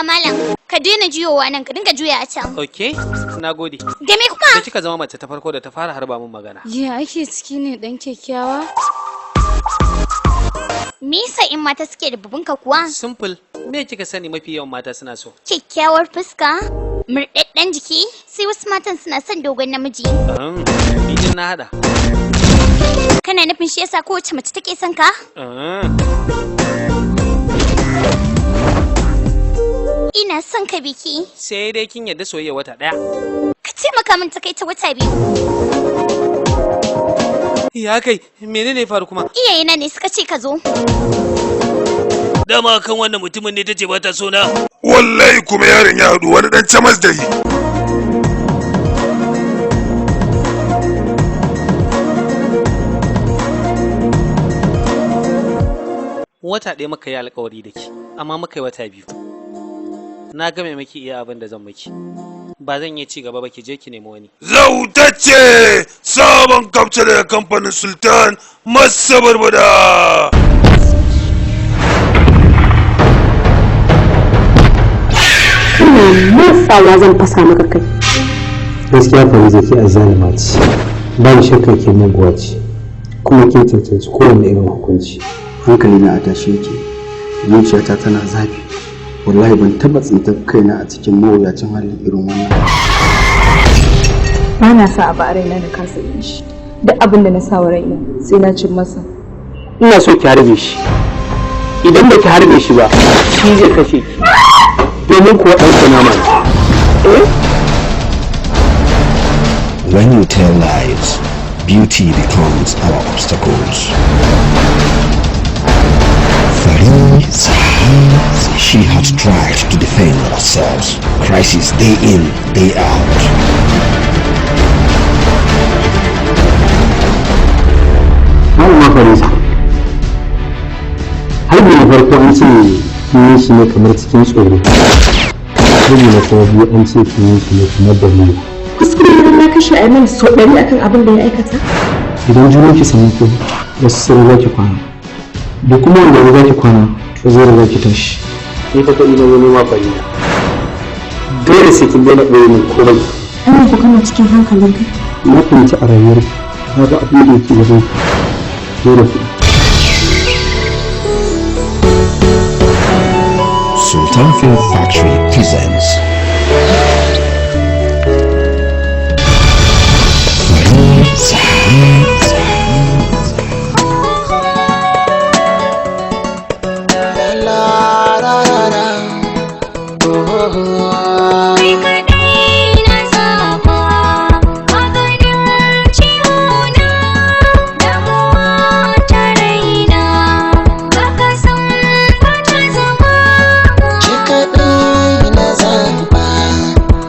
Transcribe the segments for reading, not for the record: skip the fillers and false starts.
Kaga malam, ka daina juyowa nan, ka dinga juya a can. Okay, na gode. Da me kuma? Da kika zama mace ta farko da ta fara harba min magana. Ya ake ciki ne, dan kyakkyawa? Me yasa in mata suke da bubunka kuwa? Simple. Me kika sani mafi yawan mata suna so? Kyakkyawar fuska, murɗaɗɗen jiki, sai wasu matan suna son dogon namiji. Ni din na hada. Kana nufin shi yasa kowace mace take son ka? Ina son ka, Biki. Sai dai kin yarda soyayya wata daya. Ka taimaka min ta kai ta wata 2. Ya kai, menene ya faru kuma? Iyayena ne suka ce ka zo. Dama kan wannan mutumin ne tace ba ta so na. Wallahi kuma yaron ya haɗu wani ɗan camas da yi. Wata ɗaya muka yi alkawari da ke, amma muka yi wata 2. Na game miki iya abin da zan miki. Ba zan iya ci gaba ba, ki je ki nemi wani. Zautacce sabon kamce daga kamfanin Sultan Masa Barbada. Ina motsawa zan fasa maka kai. Gaskiya Fariza, ke azzalima ce, babu shakka ke muguwa ce, kuma ke cancanci kowane irin hukunci. Hankali na a tashe yake, zuciyata tana zafi. Wallahi ban taba tsintar kaina a cikin mawuyacin hali irin wannan. Ba na sa abu a raina na kasa yin shi. Duk abin da na sa wa raina sai na cin masa. Ina so ki harbe shi. Idan ba ki harbe shi ba, shi zai kashe ki, domin kuwa ɗan kunama ne. When you tell lies, beauty becomes our obstacles. Fariza, she had tried to defend ourselves. Crisis day in, day out. Malama Fariza, harbi na farko an ce kin yi shi ne kamar cikin tsoro, harbi na kuma biyu an ce kin yi shi ne kamar da niyya. Kuskure ne na kashe Aiman sau 100 akan abin da ya aikata. Idan junan ki samu ko wasu sai riga ki kwana, da kuma wanda riga ki kwana to zai riga ki tashi. Ni fa kuɗi na zo nema, Farida. Dole sai kin daina ɓoye min komai. Ana ku kana cikin hankalinka? Na fahimci a rayuwar babu abin da yake gaban ki dole kuɗi. Sultan Film Factory presents Fariza. Kai kaɗai na zaɓa, maganin ciwona, damuwa ta raina, baka san ba ta zama. Ki kaɗai na zaɓa,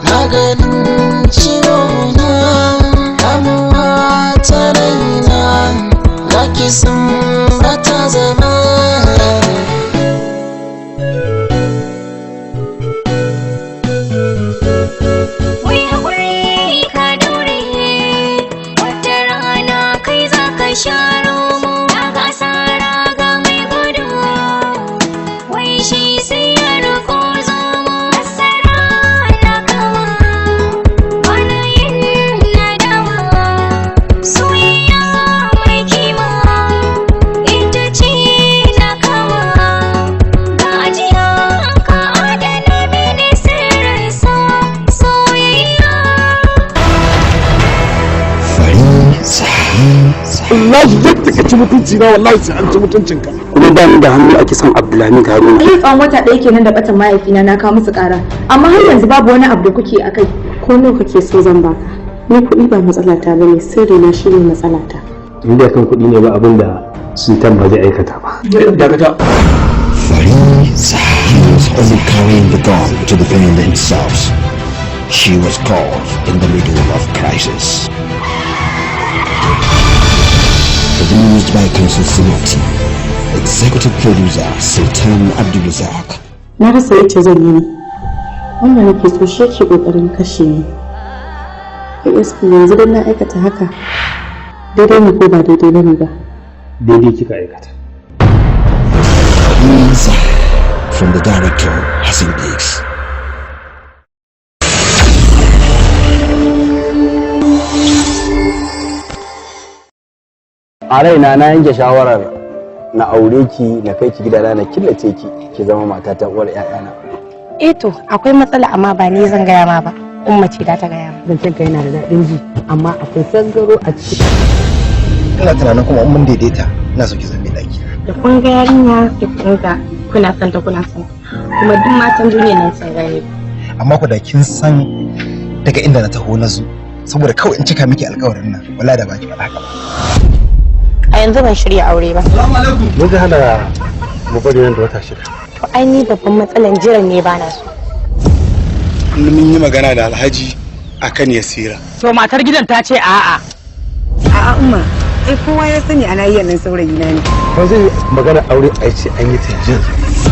maganin ciwona, damuwa ta raina, zaki san ba ta zama. Wai haƙuri ka daure, wata rana kai za ka sha romo, na ga asara ga mai gudu, wai shi sai ya roƙo zomo. Nasara na kama, bana yin nadama, soyayya mai kima, ita ce na kama, ga ajiya ka adana mini sirrinsa soyayya. Fariza. Wallahi yadda ka ci mutunci na, wallahi sai an ci mutuncinka. Kuma ba ni da hannu a kisan Abdulhamid Haruna. Yau tsawon wata ɗaya kenan da batan mahaifina, na kawo musu ƙara. Amma har yanzu babu wani abu da kuke a kai. Ko nawa kake so zan baka. Ni kuɗi ba matsalata bane, sirri na shine matsalata. Inda kan kuɗi ne, ba abin da Sultan ba zai aikata ba. Dakata. Fariza. He was only carrying the gun to defend himself. She was caught in the middle of crisis. Produced by Council Sinati. Executive Producer Sultan Abdulrazak. Na rasa yacce zan yi ne. Wanda nake so shi yake kokarin kashe ni. ASP, yanzu dan na aikata haka, daidai ne ko ba daidai bane ba? Daidai kika aikata. Fariza. From the director, Hassan Biggs. A raina na yanke shawarar na aure ki, na kai ki gidana, na killace ki, ki zama matata, uwar 'ya'yana. Eh to, akwai matsala, amma ba ni zan gaya ma ba. Umma ce da ta gaya ma. Zancen ka yana da daɗin ji, amma akwai sangaro a ciki. Ina tunanin kuma in mun daidaita, ina so ki zambe daki. Da kun ga yarinya, da kun ga kuna son ta, kuna son ta. Kuma duk matan duniya nan sun gane. Amma ku da kin san daga inda na taho na zo saboda kawai in cika miki alƙawarin nan, wallahi da baki faɗa haka ba. A yanzu ban shirya aure ba. Mun ga hana mu bari nan da wata 6. To ai ni babban matsalan jiran ne bana so. Mun yi magana da Alhaji akan Yasira. To matar gidan ta ce a'a. A'a umma, ai kowa ya sani ana yi nan saurayi na ne. Ba zai magana aure a ce an yi ta yanzu.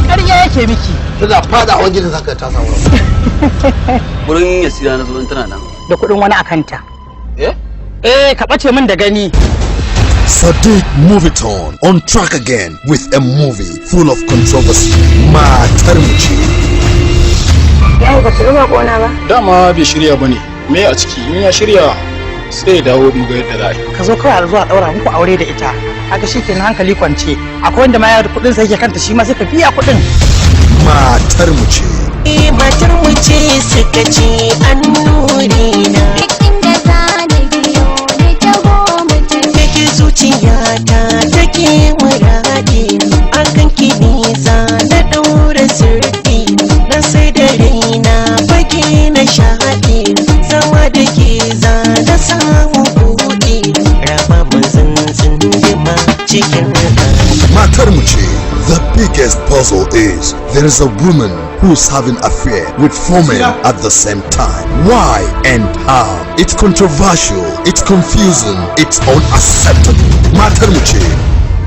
Ƙarya yake miki. Tana fada a wajen zaka ta samu. Wurin Yasira na zo tana nan. Da kuɗin wani akanta. Eh? Eh, ka ɓace min da gani. Sadiq Moviton on track again with a movie full of controversy. Matar Mu Ce. Yau ba ka gama kona ba. Dama bai shirya bane. Me a ciki? In ya shirya sai ya dawo mu ga yadda za a yi. Ka zo kawai a zuwa ɗaura muku aure da ita. Haka shikenan, hankali kwance. Akwai wanda ma ya kuɗin sa yake kanta, shi ma sai ka biya kuɗin. Matar Mu Ce. Matar mu ce suka ce an nuri na. Inda za na biyo ni taho mu tafi. Take zuciyata take muradi akan ki, nisa na ɗaura sirfi na sai da raina fage na shaɗi, zama da ke za na samu buɗi, raba mun tsindima cikin Matar Mu Ce. The biggest puzzle is there is a woman who's having affair with four men at the same time. Why and how? It's controversial, it's confusing, it's unacceptable. Matar Mu Ce.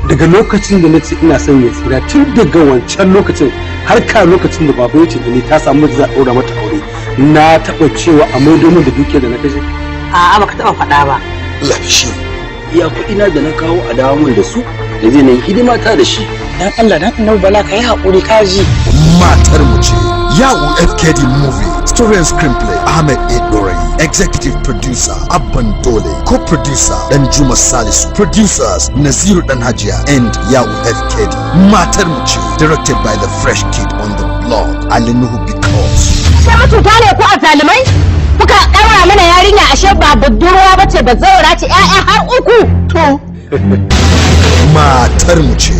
Daga lokacin da na ce ina son Yasira, tun daga wancan lokacin har ka lokacin da baba ya ce da ni ta samu za a ɗaura mata aure, na taɓa cewa a maido min da dukiyar da na kashe? A'a, baka taɓa faɗa ba. Lafishi iya kuɗina da na kawo a dawo min da su da zai na yi hidima ta da shi. Dan Allah dan Annabi Bala, ka yi haƙuri ka ji. Matar Mu Ce. Yawu FKD movie. Story and screenplay Ahmed A. Dorayi. Executive producer Abban Dole. Co-producer Danjuma Salisu. Producers Naziru Danhajia and Yawu FKD. Matar Mu Ce. Directed by the fresh kid on the block, Ali Nuhu Because. Sai matuta ne ko azzalumai? Kuka ɗaura mana yarinya, ashe ba budurwa bace, ba zaura ce, 'ya'ya har uku. To. Matar Mu Ce.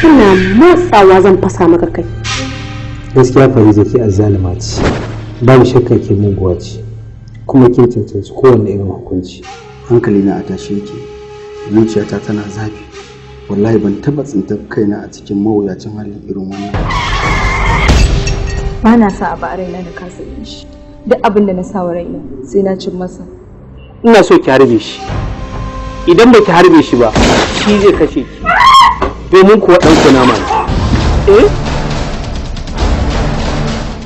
Kana motsawa zan fasa maka kai. Gaskiya Fariza, ke azzalima ce, babu shakka ke muguwa ce, kuma ke cancanci kowanne irin hukunci. Hankali na a tashe yake, zuciyata tana zafi. Wallahi ban taba tsintar kaina a cikin mawuyacin hali irin wannan. Ba na sa abu a raina da kasa yin shi. Duk abin da na sa wa raina sai na cin masa. Ina so ki harbe shi. Idan ba ki harbe shi ba, shi zai kashe ki, domin kuwa ɗan kunama ne. Eh.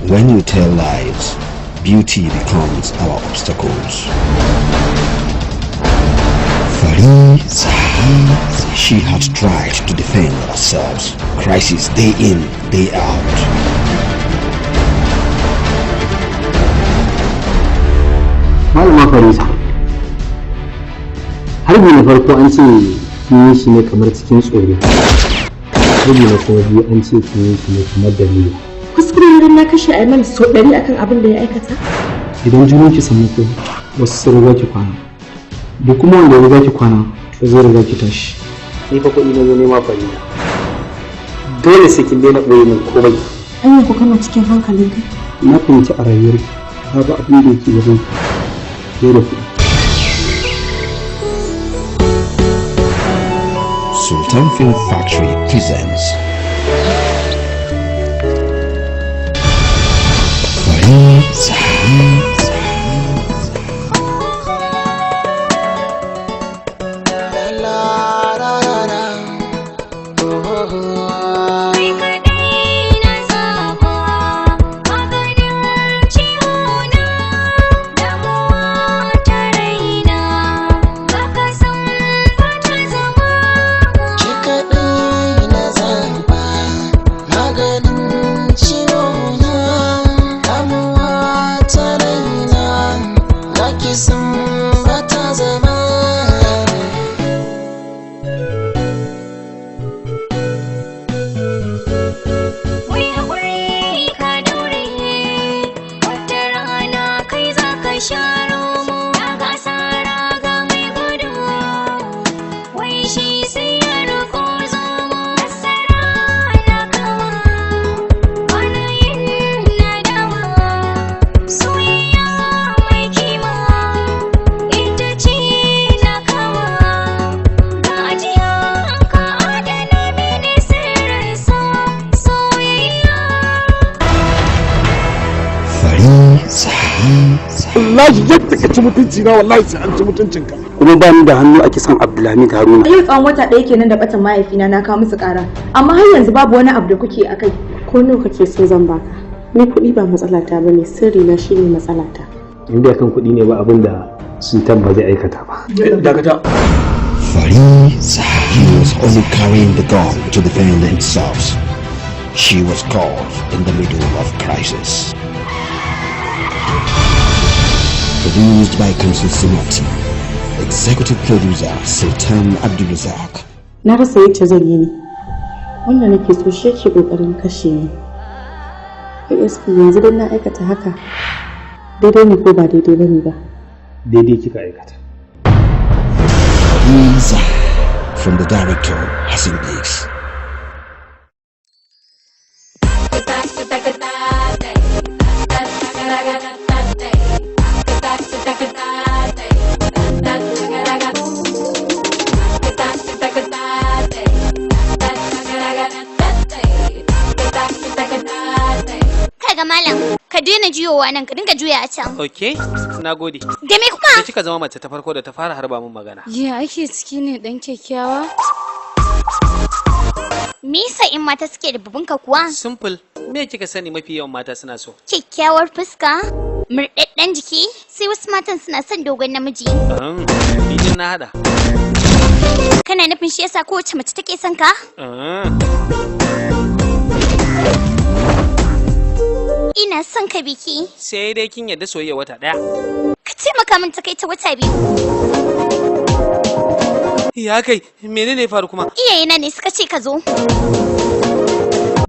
When you tell lies, beauty becomes our obstacles. Fariza. She had tried to defend herself. Crisis day in, day out. Malama Farisa, harbi na farko an ce kin yi shi ne kamar cikin tsoro. Harbi na kuma biyu an ce kin yi shi ne kamar dalili. Kuskure wurin na kashe Aiman sau 100 akan abin da ya aikata. Idan junan ki samu ko wasu sun riga ki kwana. Da kuma wanda ya riga ki kwana to zai riga ki tashi. Ni fa kuɗi na zo nema, Farida. Dole sai kin daina ɓoye min komai. Anya ko kana cikin hankalinka? Na fahimci a rayuwarki babu abin da yake gaban ki fiye da kuɗi. Sultan Film Factory presents Fariza. Ki kaɗai na zaɓa maganin ciwo na, damuwa ta raina na kisan ba ta zama. Wai haƙuri ka daure, wata rana kai za ka sha romo. Na ga asara ga mai gudu, wai shi sai ya roƙo zomo. Nasara na kawa, bana yin nadama. Soyayya mai kima, ita ce na kawa. Ga ajiya ka adana mini sirrin so, soyayya. Fariza. Wallahi yadda ka ci mutunci na, wallahi sai an ci mutuncinka. Kuma ba ni da hannu a kisan Abdulhamid Haruna. Yau tsawon wata 1 kenan da batan mahaifina na kawo musu ƙara, amma har yanzu babu wani abu da kuke akai. Ko nawa kake so zan baka? Ni kuɗi ba matsalata bane, sirri na shine matsalata. Inda kan kuɗi ne ba abin da Sultan ba zai aikata ba. Dakata. Fariza. He was only carrying the gun to defend himself. She was caught in the middle of crisis. Produced by Council Sinati. Executive Producer Sultan Abdulrazak. Na rasa yacce zan yi ne. Wanda nake so shi yake kokarin kashe ni. ASP, yanzu dan na aikata haka daidai ne ko ba daidai bane ba? Daidai kika aikata. Fariza. From the director Hassan Biggs. Kaga malam, ka daina juyowa nan, ka dinga juya a can. Okay, na gode. Da me kuma? Da kika zama mace ta farko da ta fara harba min magana. Ya ake ciki ne dan kyakkyawa? Me yasa in mata suke da bubunka kuwa? Simple. Me kika sani mafi yawan mata suna so? Kyakkyawar fuska, murɗaɗɗen jiki, sai wasu matan suna son dogon namiji. Ni din na hada. Kana nufin shi yasa kowace mace take son ka? Ina son ka, Biki. Sai dai kin yarda soyayya wata 1. Ka taimaka min ta kai ta wata 2. Ya kai, menene ya faru kuma? Iyayena ne suka ce ka zo.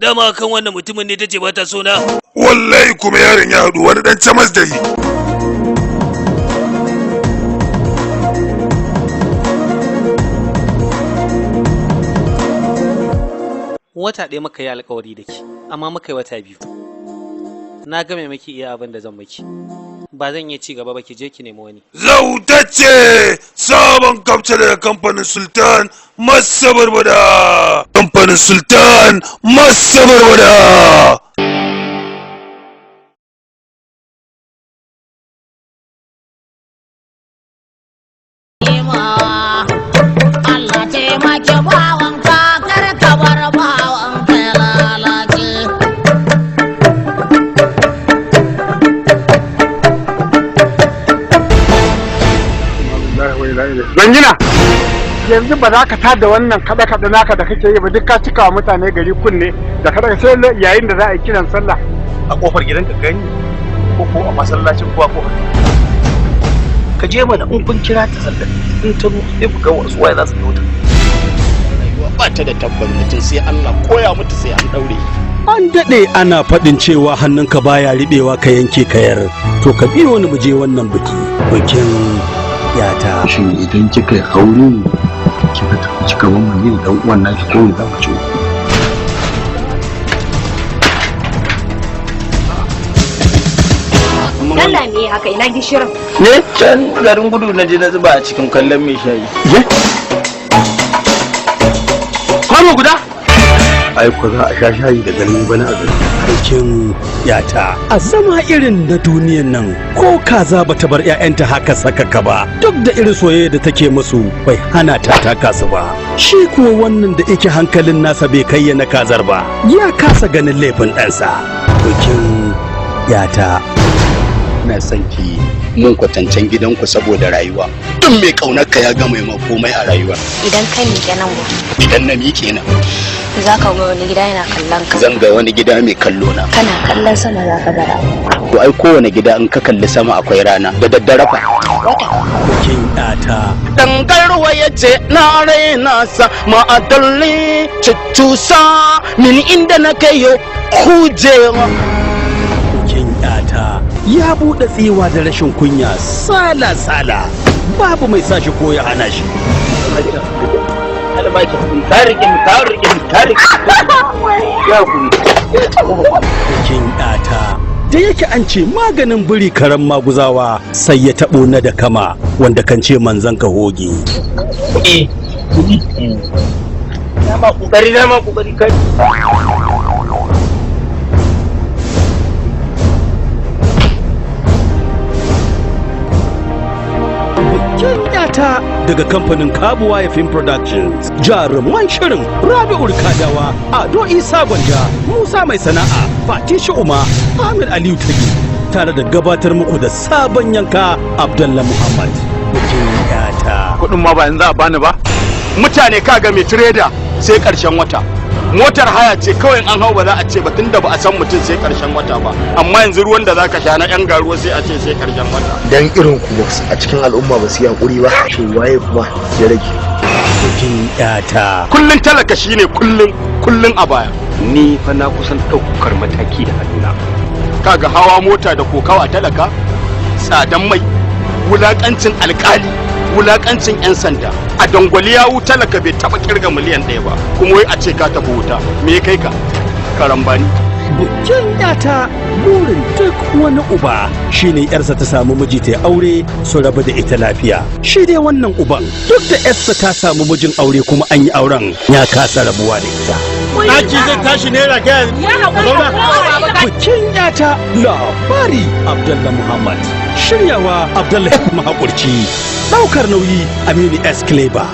Dama kan wannan mutumin ne tace ba ta so na. Wallahi kuma yaron ya haɗu wani ɗan camas da yi. Wata 1 muka yi alkawari da ke, amma muka yi wata 2. Na game miki iya abin da zan miki. Ba zan iya ci gaba ba, ki je ki nemi wani. Zautacce sabon kamce daga kamfanin Sultan Masa Barbada. Kamfanin Sultan Masa Barbada. Allah taimake bawanka, kar ka bar bawanka ya lalace. Zangina! Yanzu ba za ka tada wannan kaɗe kaɗe naka da kake yi ba, duk ka cika wa mutane gari kunne da kaɗe, sai yayin da za a yi kiran sallah. A kofar gidanka gani ko ko a masallacin ko a kofar Ka je mana, in kun kira ta sallar, in ta zo sai ku ga wasu waye za su biyo ta. Rayuwa ba ta da tabbas, mutum sai Allah koya mutu sai an daure. An daɗe ana faɗin cewa hannunka baya riɓewa ka yanke kayar. To ka biyo ni mu je wannan biki, bikin yata. Shin idan kika yi aure kika tafi kika bar mu ni da dan uwan naki, ko me za ku ce? Dalla me haka, ina gishirin? Ne can garin gudu na je na zuba a cikin kallon mai shayi. Kwano guda? Ai ko za a sha shayi da garin bana a gari. Bikin yata. A zama irin na duniyan nan, ko kaza bata bar 'ya'yanta haka sakaka ba, duk da irin soyayya da take musu bai hana ta taka su ba. Shi kuwa wannan da yake hankalin nasa bai kai ya na kazar ba, ya kasa ganin laifin ɗansa. Bikin yata. Ina son ki mun kwatancen gidanku saboda rayuwa, duk mai kaunar ka ya gama ma komai a rayuwa. Idan ka miƙe nan gobe. Idan na miƙe nan. Za ka ga wani gida yana kallon ka. Zan ga wani gida mai kallo na. Kana kallon sama za ka ga rana. To ai kowane gida in ka kalli sama akwai rana da daddare fa. Wata. Bikin yata. Dangarwa ya ce na raina sa ma'adalli cucusa min inda na kai yo kujewa. Bikin yata ya buɗe tsiwa da rashin kunya sala-sala, babu mai sa shi ko ya hana shi. Bikin yata da yake an ce maganin biri karen maguzawa, sai ya taɓo na da kama wanda kan ce manzan ka hoge. Na ma kokari, na ma kokari kai. Bikin yata daga kamfanin Kabuwa Film Productions. Jaruman shirin: Rabi'ul Kadawa, Ado Isa Gwanja, Musa Mai Sana'a, Fati Uma, Ahmed Aliyu Tage, tare da gabatar muku da sabon yanka Abdullah Muhammad. Bikin yata. Kuɗin ma ba yanzu za a bani ba. Mutane kaga mai tireda sai ƙarshen wata. Motar haya ce kawai in an hau ba za a ce ba, tunda ba a san mutum sai ƙarshen wata ba, amma yanzu ruwan da zaka sha na yan garuwa sai a ce sai ƙarshen wata. Dan irin ku a cikin al'umma ba su yi hakuri ba, to waye kuma ya rage? Bikin yata. Kullun talaka shine kullun kullun a baya. Ni fa na kusan ɗaukar mataki da hannuna. Kaga hawa mota da kokawa talaka, tsadan mai, wulakancin alkali, wulakancin 'yan sanda a dangwali yawu, talaka bai taba kirga miliyan 1 ba, kuma wai a ce ka tafi wuta, me kai ka karambani? Bikin yata, burin duk wani uba shine yarsa ta samu miji ta aure su rabu da ita lafiya. Shi dai wannan uban, duk da yarsa ta samu mijin aure kuma an yi auren, ya kasa rabuwa da ita. Ɗaki zai tashi naira gaya. Bikin yata, labari Abdullah Muhammad, shiryawa Abdullah Mahakurci, daukar nauyi Aminu S. Kleba.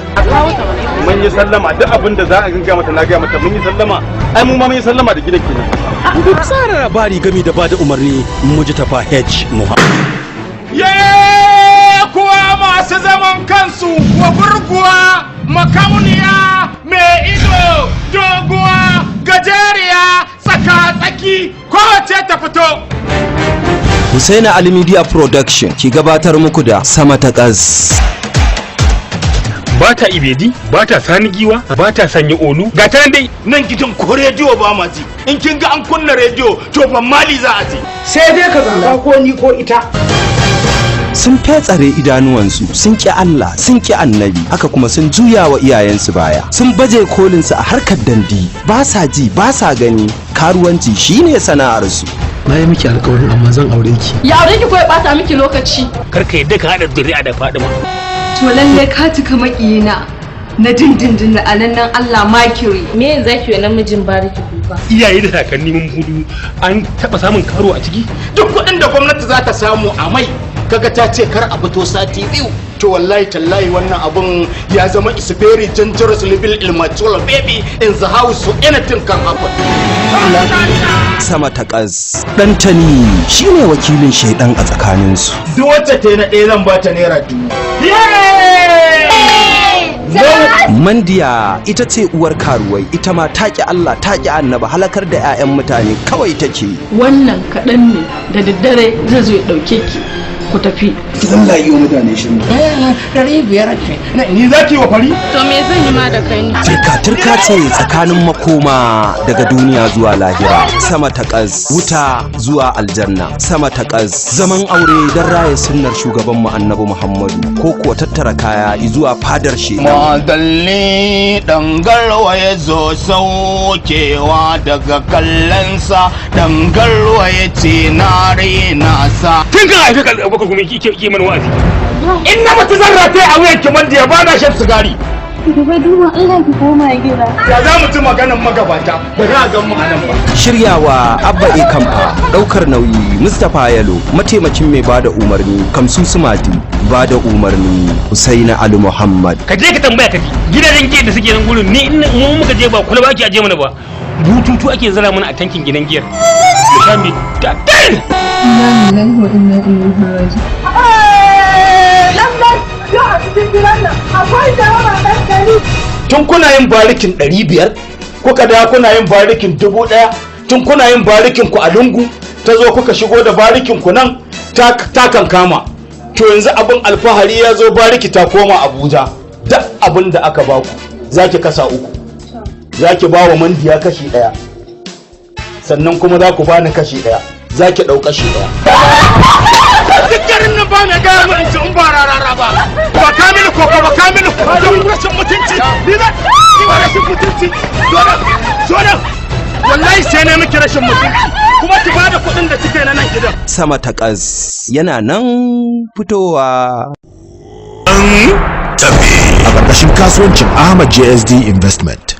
Mun yi sallama, duk abin da za a gaya mata na gaya mata, mun yi sallama, ai mu ma mun yi sallama da gidan kenan. Tsara labari gami da bada umarni Mujtafa H Muhammad. Ye kuwa masu zaman kansu wa gurguwa makauniya mai ido doguwa gajeriya tsaka-tsaki, kowace ta fito. Husaina Ali Media Production ki gabatar muku da Sama ta Ƙas. Ba ta ibedi, ba ta sani giwa, ba ta sanya olu, ga ta nan dai. Nan gidan ko rediyo ba ma ji, in kin ga an kunna rediyo to ban mali za a ji. Sai dai ka zaba, ko ni ko ita. Sun fetsare idanuwansu, sun ƙi Allah, sun ƙi annabi, haka kuma sun juya wa iyayensu baya. Sun baje kolinsu a harkar dandi, ba sa ji, ba sa gani, karuwanci shine sana'arsu. Na yi miki alkawarin amma zan aure ki. Ya aure ki ko ya bata miki lokaci? Kar ka yadda ka haɗa zuri'a da Fadima. To lalle ka cika maƙiyina na dindindin da alannan Allah makiri. Me yanzu zaki wa namijin bariki kuka? Iyaye da kakanni mun hudu, an taɓa samun karo a ciki. Duk kuɗin da gwamnati za ta samu a mai, kaga ta ce kar a fito sati 2, to wallahi tallahi wannan abun ya zama is very dangerous level immature baby in the house, so anything can happen. Sama ta Ƙas. Ɗantani shine wakilin shaidan a tsakaninsu. Duk wacce ta yi na ɗaya zan ba ta ₦1000. Mandiya ita ce uwar karuwai, ita ma ta ƙi Allah, ta ƙi Annaba, halakar da 'ya'yan mutane kawai take. Wannan kaɗan ne, da daddare zai zo ya ɗauke ki ku tafi. Allah yi wa mutane shiru. 500 ce. Ni za ki wa fari? To me zan yi ma da kai ne? Turka-turka ce tsakanin makoma daga duniya zuwa lahira, sama ta ƙas, wuta zuwa aljanna, sama ta ƙas, zaman aure don raya sunnar shugaban mu Annabi Muhammadu, ko kuwa tattara kaya zuwa fadar shedan. Madalli dangarwa ya zo saukewa daga kallonsa, dangarwa ya ce na raina sa. Tun kan haife ka Abubakar kuma ke mana wa'azi. In na mutu zan rataye a wuyan ki, Mandiya, ba na shan sigari. Duba duba, Allah, ki koma gida. Ya za mu ci maganan magabata ba za a gan mu a nan ba. Shiryawa Abba E Kamfa, daukar nauyi Mustapha Yalo, mataimakin mai bada umarni Kamsu Sumati, bada umarni Husaina Ali Muhammad. Ka je ka tambaya ka ji gidajen giyar da suke nan gurin. Ni in mu muka je, ba kula ba ake aje mana ba, bututu ake zara mana a tankin gidan giyar mu sha mi ta. Inna lillahi wa inna ilaihi raji'un. Lallai yau a cikin gidan nan akwai jaraba ɗan gari. Tun kuna yin barikin 500, kuka da kuna yin barikin 1000, tun kuna yin barikin ku a lungu, ta zo kuka shigo da barikin ku nan, ta kankama. To yanzu abin alfahari ya zo, bariki ta koma Abuja. Duk abin da aka baku za ki kasa uku. Za ki ba wa Mandiya kashi ɗaya. Sannan kuma za ku bani kashi ɗaya. Za ki ɗau kashi ɗaya. Duk garin nan ba mai gaya min in ba rarara ba. Ba ka mini koko ba, ka mini koko, don rashin mutunci. Ni na ni ba rashin mutunci. Zo nan, zo nan. Wallahi sai na miki rashin mutunci. Kuma ki bada kuɗin da kike na nan gidan. Sama ta ƙas yana nan fitowa. A ƙarƙashin kasuwancin Ahmad JSD Investment.